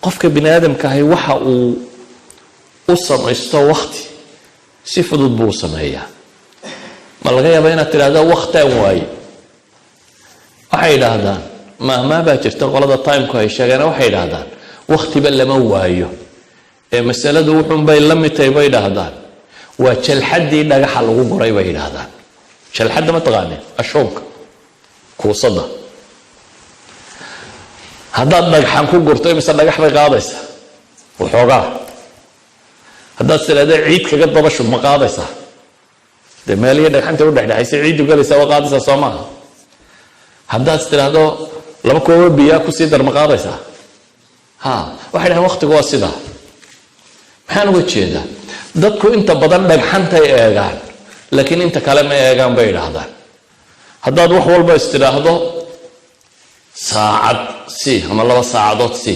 Qofka bini aadamka ahi waxa uu u samaysto wakti si fudud buu u sameeyaa. Ma laga yaaba inaad tidhahdo waktaan waaye? Waxay idhaahdaan, maahmaa baa jirta qolada timeku ay sheegeen, waxay idhaahdaan waktiba lama waayo ee masaladu wuxuunbay la mid tahay, bay idhaahdaan, waa jalxaddii dhagaxa lagu guray, bay idhaahdaan. Jalxadda ma taqaaneen? Ashuunka, kuusada haddaad dhagxan ku gurto, imise dhagax bay qaadaysaa? Waxoogaa. Haddaad tidhahdo ciid kaga daba shub, ma qaadaysaa? Dee meelihii dhagxanta u dhexdhexaysay ciiddu galaysaa, waa qaadaysaa, soo maaha? Haddaad tidhaahdo laba koobo biyaa kusii dar, ma qaadaysaa? Ha, waxay dhahaan waqtigu waa sidaa. Maxaan uga jeedaa? Dadku inta badan dhagxantay eegaan, laakiin inta kale ma eegaan, bay idhaahdaan. Haddaad wax walba istidhaahdo saacad si ama 2 saacadood si,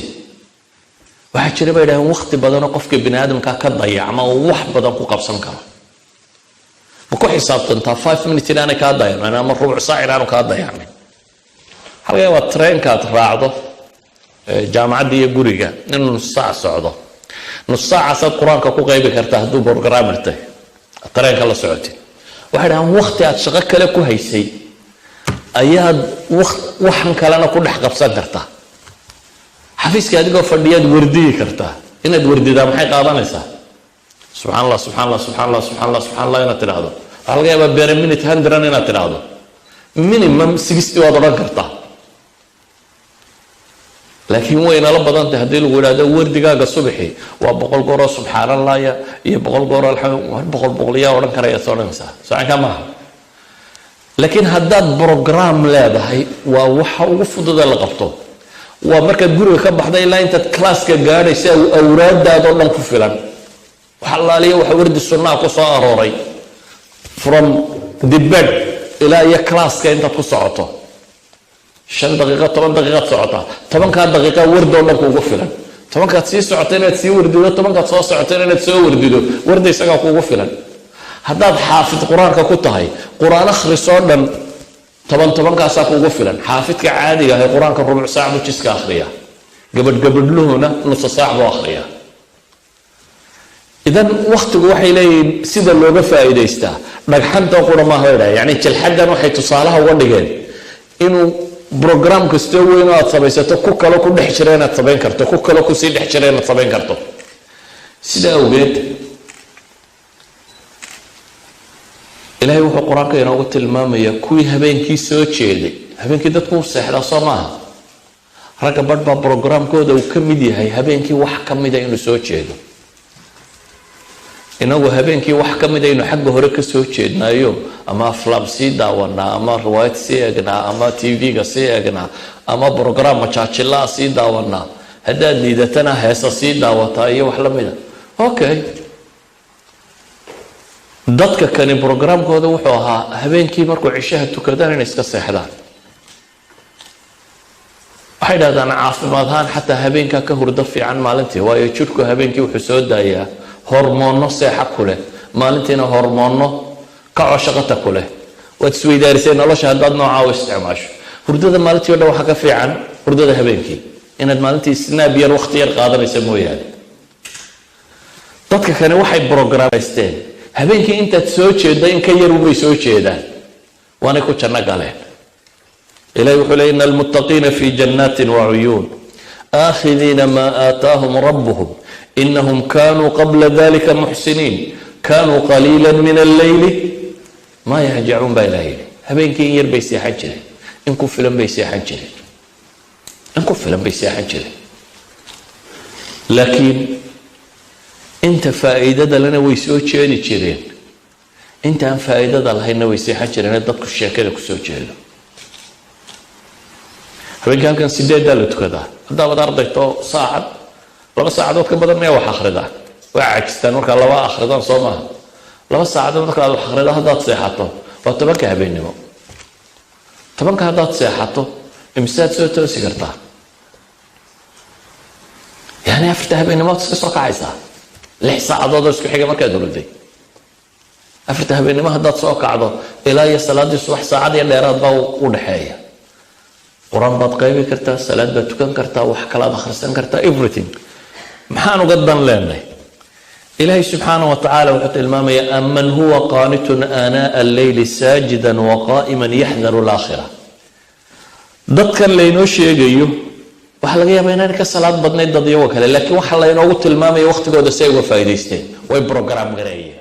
waxaa jira, bay idhahdeen, waqti badanoo qofka bini aadamka ka dayacma oo wax badan ku qabsan karo. Ma ku xisaabtantaa 5 minutes inaanay kaa dayacmin ama rubuc saac inaanu kaa dayacmin? Waxaa laga yaabaa treenkaad raacdo jaamacadda iyo guriga inuu nus saac socdo. Nus saacaasaad Qur-aanka ku qaybi kartaa hadduu programmer tahay tareenka la socotid. Waxay dhahaan waqti aad shaqo kale ku haysay ayaad waxan kalena ku dhex qabsan kartaa. Xafiiska adigoo fadhiyaad wardiyi kartaa. Inaad wardidaa maxay qaadanaysaa? Subxaan Allah, subxaan Allah, subxaan Allah, subxaan Allah, subxaan Allah inaad tidhaahdo waxaa laga yaabaa per minute 100 inaad tidhaahdo, minimum 60 waad odhan kartaa. Laakiin waynala badan tahay haddii lagu yidhahdo wardigaaga subaxi waa 100 gooroo subxaan Allahya iyo 100 gooroo alxamdu, 100 boqolyaa odhan karaya soo odhanaysaa socanka maaha. Laakiin haddaad program leedahay, waa waxa ugu fududa la qabto. Waa markaad guriga ka baxda ilaa intaad classka gaadhaysa, awraadaadoo dhan ku filan. Wax allaaliya waxa wardi sunnaa ku soo arooray from the bed ilaa iyo classka intaad ku socoto, 5 daqiiqo, 10 daqiiqaad socotaa, 10-kaa daqiiqa wardoo dhan kuugu filan. 10-kaad sii socota inaad sii wardido, 10-kaad soo socota inaad soo wardido, warda isagaa kuugu filan. Haddaad xaafid Qur-aanka ku tahay, Qur-aan akhrisoo dhan toban tobankaasaa kuugu filan. Xaafidka caadiga ahay Qur-aanka rubuc saac buu jiska akhriyaa, gabadh gabadhluhuna nusa saac buu akhriyaa. Idan waktigu, waxay leeyihiin, sida looga faa'iidaystaa dhagxanta qura maaha, bay dhahay. Yani jalxaddan waxay tusaalaha uga dhigeen inuu program kastoo weyn oo aad samaysato ku kalo ku dhex jira inaad samayn karto, ku kalo kusii dhex jira inaad samayn karto. Sida awgeed Ilaahay wuxuu Qur-aanka inoogu tilmaamayaa kuwii habeenkii soo jeeday. Habeenkii dadku u seexdaa, soo maaha? Ragga badh baa programkooda uu ka mid yahay habeenkii wax ka mida inuu soo jeedo. Inagu habeenkii wax ka mida aynu xagga hore ka soo jeednaayo, ama aflaam sii daawanaa, ama riwaayad sii eegnaa, ama TV-ga sii eegnaa, ama program majaajilaa sii daawanaa. Haddaad liidatana heesa sii daawataa iyo wax lamida. Okay, dadka kani programkooda wuxuu ahaa habeenkii markuu cishaha tukadaan inay iska seexdaan. Waxay dhahdaan caafimaad ahaan xataa habeenkaa ka hurdo fiican maalintii, waayo jidhku habeenkii wuxuu soo daayaa hormoonno seexa ku leh, maalintiina hormoonno kaco shaqata ku leh. Waad isweydaarisay nolosha haddaad noocaa u isticmaasho. Hurdada maalintii o dhan waxaa ka fiican hurdada habeenkii, inaad maalintii snap yar, waqti yar qaadanaysa mooyaane. Dadka kani waxay brograamaysteen habeenkii intaad soo jeeddo in ka yar unbay soo jeedaan, waanay ku janno galeen. Ilahi wuxuu ley: إن المتقين في جنات وعيون آخذين ما آتاهم ربهم إنهم كانوا قبل ذلك محسنين كانوا قليلا من الليل ما يهجعون, baa Ilaha yidhi. Habeenkii in yar bay seexan jireen, in ku filan bay seexan jireen, in ku filan bay seexan jireen, laakiin inta faa'iidada lena way soo jeedi jireen, intaan faa'iidada lahaynna way seexan jireen. Dadku sheekada kusoo jeedo habeenkii halkan 8-daa la tukadaa. Haddaabad ardayto, saacad, 2 saacadood ka badan miyaa wax akhridaan? Waa caajistaan markaa laba akhridaan, soo maaha? 2 saacadood markaad wax akhrido, haddaad seexato waa 10-ka habeennimo. 10-ka haddaad seexato, imisaad soo toosi kartaa? Yani 4-ta habeennimood iska soo kacaysaa, 6 saacadood oo isku xiga markaad hurday. 4-ta habeennimo haddaad soo kacdo, ilaa iyo salaaddii subax saacad iyo dheeraad baa u dhexeeya. Qur-aan baad qaybi kartaa, salaad baad tukan kartaa, wax kalaad akhrisan kartaa, everything. Maxaan uga dan leenahay? Ilaahay subxaana wa tacaala wuxuu tilmaamayaa: أمن هو قانت آناء الليل ساجدا وقائما يحذر الآخرة. Dadkan laynoo sheegayo waxaa laga yaabaa inaan ka salaad badnayd dad iyago kale, laakiin waxaa laynoogu tilmaamaya waqtigooda si ay uga faa'idaysteen. Way program gareeyeen.